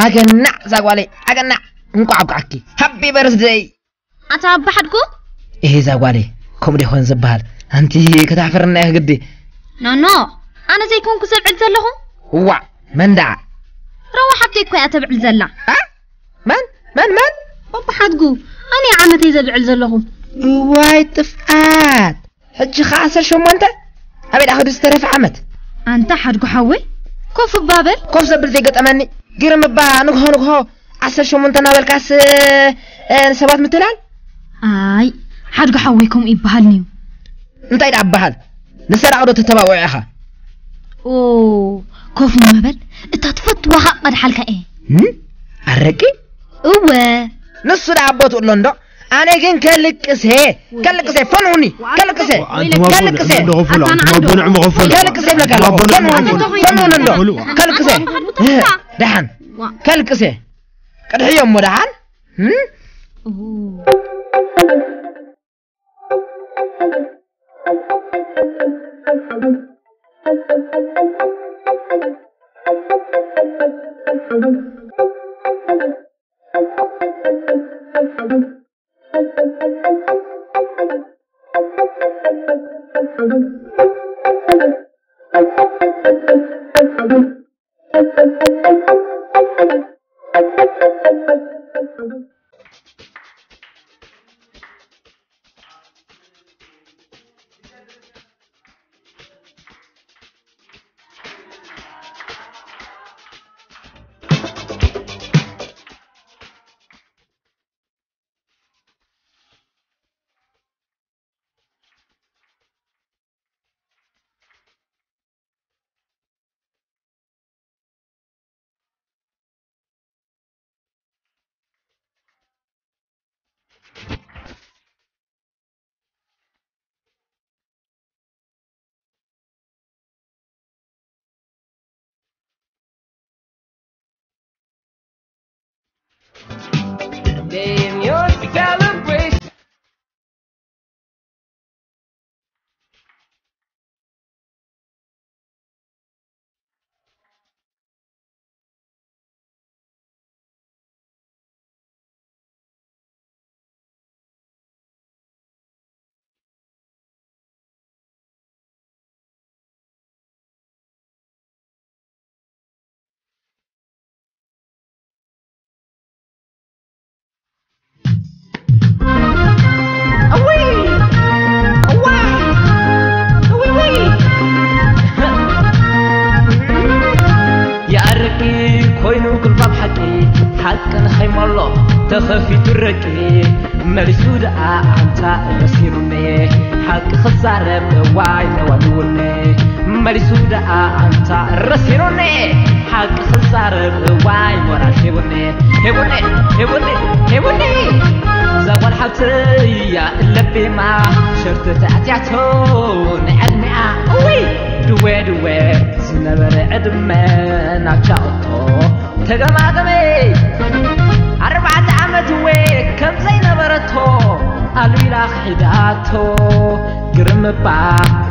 ኣገናዕ ዛጓለይ ኣገናዕ። እንቋዕ ኣብቃዓኪ። ሃቢ በርዝደይ። ኣታ ኣባ ሓድጉ። እሄ ዛጓለይ፣ ከምኡ ዶ ይኾን ዝበሃል? ኣንቲ ከተሕፍርና ኢኺ ግዲ። ኖኖ፣ ኣነ ዘይኮንኩ ዘብዕል ዘለኹ። እዋዕ፣ መን ደኣ? ረዋ ሓብተይ እኮ እያ ተብዕል ዘላ። ኣ? መን? መን? መን? ኣባ ሓድጉ፣ ኣነ ዓመተይ ዘብዕል ዘለኹ። እዋይ ጥፍኣት። ሕጂ ኸዓ ዓሰርተ ሸሞንተ? ኣበይ ደኣ ኸዱ ዝተረፈ ዓመት? ኣንታ ሓድጉ ሓወይ፣ ኮፍ እባ በል። ኮፍ ዘብል ዘይገጠመኒ። ግርም እባ ንግሆ ንግሆ ዓሰርተ ሸሞንተ እናበልካስ፣ እ፣ ንሰባት ምትላል? ኣይ፣ ሓድጉ ሓወይ ከምኡ ይበሃል ንዩ። እንታይ ደኣ እበሃል? ንሰራቕ ዶ ተተባብዖ ኢኻ? ኦ፣ ኮፍ እሞ በል። እታ ትፈትዋ ኸዓ ቀድሓልካ እየ። እም? ኣረቂ? እወ። ንሱ ደኣ ኣብ ቦትኡ ኣሎ እንዶ? ኣነ ግን ከልቅስ፣ ሄ፣ ከልቅስ፣ ፈንውኒ፣ ከልቅስ፣ ኣንቱም ኣቦ ከልቅስ፣ ንዕም ኽፈሉ፣ ኣንቱም ኣቦ ንዕም ኽፈሉ። ከልቅስ ይብለካ ኣለኹ፣ ኣንቱም ኣቦ ንዕም ፈንውኒ፣ ኽፈሉ። ፈንውኒ እንዶ፣ ከልቅስ፣ ዋ። እ፣ ደሓን፣ ዋ። ከልቅስ፣ ቅድሕዮ እሞ ደሓን፣ እም? ኡ። እውይ! እዋይ! እውይ! ይኣርቂ ኮይኑ ጉልባብ ሓቂ፣ ሓቂ ንኸይመሎ ተኸፊቱ ረቂ። መሊሱ ደኣ ኣንታ ረሲኑኒ፣ ሓቂ ክዛረብ እዋይ ነዋንውኒ። መሊሱ ደኣ ኣንታ ረሲኑኒ፣ ሓቂ ክዛረብ እዋይ ሞራል ሂቡኒ፣ ሂቡኒ፣ ሂቡኒ፣ ሂቡኒ። እዛ ጓል ሓብተይ እያ እለቢማ፣ ሸርተተ ኣትያቶ ንዕድሚኣ። እውይ! ድወ ድወ ዝነበረ ዕድመ ናቻኦቶ ተገማገመ። ኣርባዕተ ዓመት እወ ከም ዘይነበረቶ ኣልቢላ ክሒዳቶ። ግርም እባ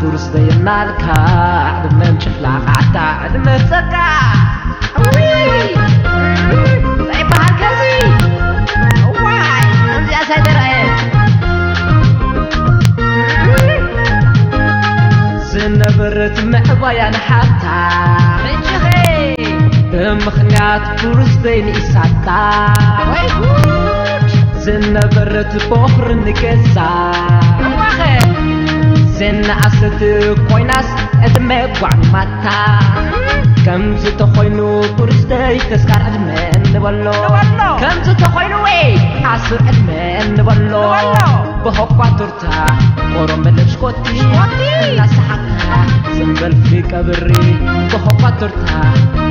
ዱርስ ደየናልካ፣ ዕድመ ጭፍላቕ ዓዳ፣ ዕድመ ጸጋ። እውይ! እንታይ ይበሃል ከዚ? እዋይ! ከምዚኣስ ኣይተረኣየን። ዝነበረት ምዕባያ ንሓፍታ ሕጂ ኸ ብምኽንያት ዱርስ ደይንኢሳታ። ወይ ጉድ! ዝነበረት ቦኽሪ ንገዛ እዋኸ! ዝነኣሰት ኮይናስ ዕድመ ጓዕማታ። ከምዚ ተኾይኑ ዱርስ ደይ ተስካር ዕድመ እንበሎ። ንበሎ! ከምዚ ተኾይኑ ወይ ኣስር ዕድመ እንበሎ። ንበሎ! ብሆኳቱርታ ቆሮ መደብ ሽኮቲ። ሽኮቲ! እናሰሓቕካ ዝም በል ፍቀብሪ። ብሆኳቱርታ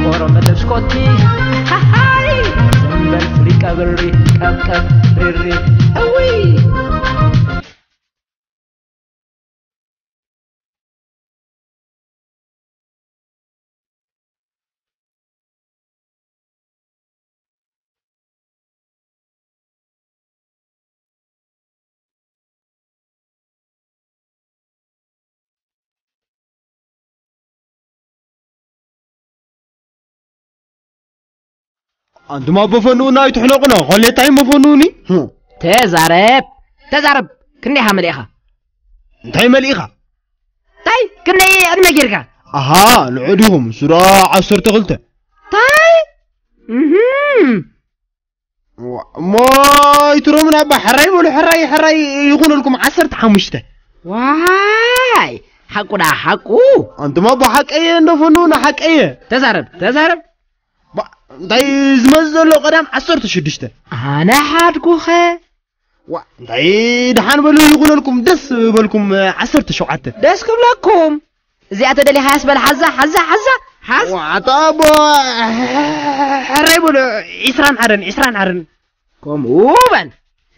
ቆሮ መደብ ሽኮቲ። ሃሃይ! ቀብሪ ቀብቀብ ሪሪ እውይ። ኣንቱም ኣቦ ፈንኡና ኣይትሕነቑና፣ ኮሌታይ እሞ ፈንኡኒ። ተዛረብ፣ ተዛረብ። ክንደይ ኢኻ መሊእኻ? እንታይ መሊእኻ? እንታይ ክንደይ ዕድመ ጌርካ? ኣሃ፣ ንዑ ዲኹም፣ ሱራ ዓሰርተ ክልተ። እንታይ? እህም። ዋ፣ እሞ ኣይትሮምን ኣባ፣ ሕራይ በሉ፣ ሕራይ፣ ሕራይ ይኹነልኩም፣ ዓሰርተ ሓሙሽተ። ዋይ፣ ሓቁ ደኣ ሓቁ። ኣንቱም ኣባ፣ ሓቀየ እንዶ ፈንኡና፣ ሓቀየ። ተዛረብ፣ ተዛረብ። ባ-፣ እንታይ ዝመጽእ ዘሎ ቀዳም ዓሰርተ ሽዱሽተ። ኣነ ሓድጉኸ። ዋ፣ እንታይ ደሓን በሉ ይኹነልኩም፣ ደስ በልኩም፣ ዓሰርተ ሸውዓተ። ደስ ክብለኩም። እዚኣ ተደሊኻያስ በል ሓዛ፣ ሓዛ፣ ሓዛ፣ ሓዝ። ዋ፣ ኣታ ኣቦ፣ ሕራይ በሉ፣ ዒስራን ሓደን፣ ዒስራን ሓደን። ከምኡ በል።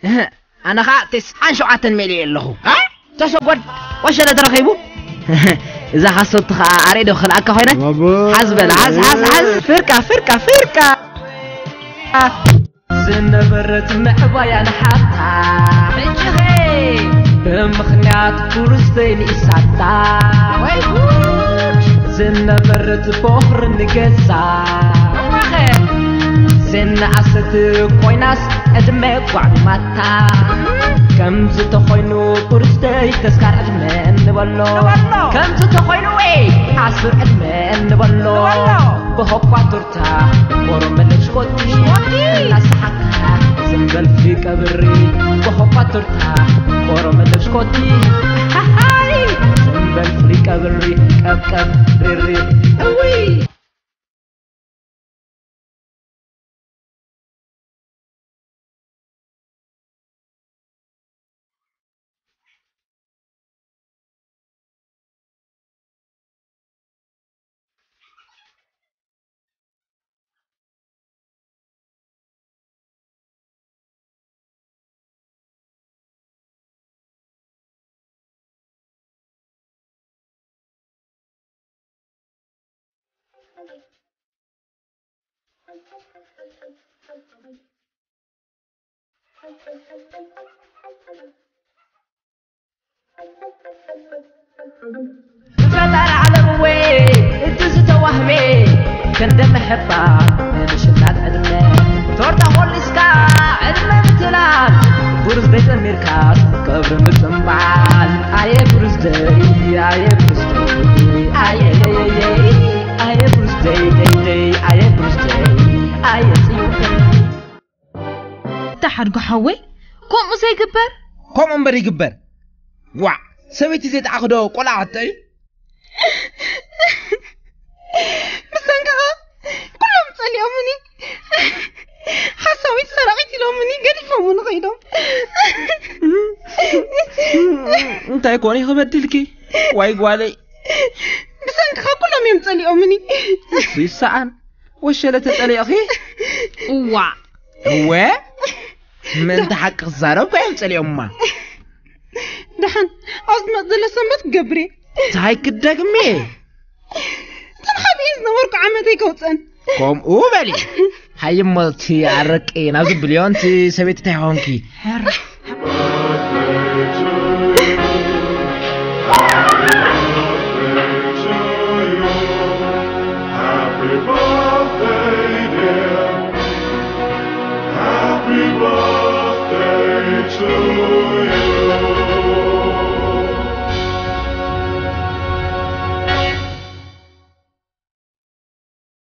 እህ፣ ኣነ ኸኣ ተስዓን ሸውዓተን መሊኤ ኣለኹ። እ? ተሰጎድ ወሸለ ተረኺቡ። እዛ ሓሶት ኸኣ ኣሬ ዶ ክልኣካ ኮይነ? ባባ። ሓዝ በል፣ ሓዝ፣ ሓዝ፣ ሓዝ። ፍርቃ፣ ፍርቃ፣ ፍርቃ። ዝነበረት ምዕባያ ንሓታ። ሕጂ ኸ? ብምኽንያት ብርዝደይ ንኢሳታ። ወይ ጉድ! ዝነበረት ቦኽሪ ንገዛ። እዋኸ! ዝነኣሰት ኮይናስ ዕድመ ጓዕማታ። ከምዚ ተኾይኑ ብርዝደይ ተስካር ዕድመ እንበሎ። ንበሎ። ከምዚ ተኾይኑ ወይ ዓስር ዕድመ እንበሎ። ንበሎ። ብሆኳ ቱርታ፣ ቦሮ መለሽ ኮቲ፣ ኮቲ። እናሰሓቅካ፣ ዝም በል ፍሪ ቀብሪ፣ ብሆኳ ቱርታ፣ ቦሮ መለሽ ኮቲ። ሃሃይ! ዝም በል ፍሪ ቀብሪ፣ ቀብቀብ፣ ሪሪ፣ እውይ! ፈጣሪ ዓለምወ፣ እቲ ዝተዋህበ ክንዲ ምሕባእ ንምሽናት ዕድመ። ቶርታ ኾሊስካ ዕድመ ምትላል፣ ብርዝደይ ዘሚርካስ ክብሪ ምጽንባል። ኣየ ብርዝደይ፣ ኣየ ብርዝደይ፣ ኣየ፣ ኣየ ብርዝደይ፣ ደይ፣ ደይ፣ ኣየ ብርዝደይ፣ ኣየ ጽዮን። ተሓድጎ ሓወይ፣ ከምኡ ዘይግበር። ከምኡ እምበር ይግበር። ዋዕ፣ ሰበይቲ ዘይጠዓኽዶ ቆልዓ ኣጥዕዩ? ብሰንክኻ ኩሎም ጸሊኦምኒ። ሓሳዊት ሰራቒት ኢሎምኒ፣ ገዲፎምኒ ኸይዶም። እንታይ ኮን እዩ ክበድልኪ? ዋይ ጓለይ። ብሰንክኻ ኩሎም እዮም ጸሊኦምኒ። እሱ ይሰኣን። ወሸለ ተጸሊኦኺ? እዋ። እወ፣ ምእንቲ ሓቂ ክዛረብ እኮ እዮም ጸሊኦማ። ደሓን፣ ኣብ ዝመጽእ ዘሎ ሰንበት ክገብር እየ። እንታይ ክደግሚ? እተን ሓቢኤ ዝነበርኩ ዓመተይ ከውጸን። ከምኡ በሊ። ሃይ እሞ እቲ ኣረቂ ናብዚ ብልዮ፣ እንቲ ሰበይቲ እንታይ ኾንኪ? Happy birthday, dear. Happy birthday to you.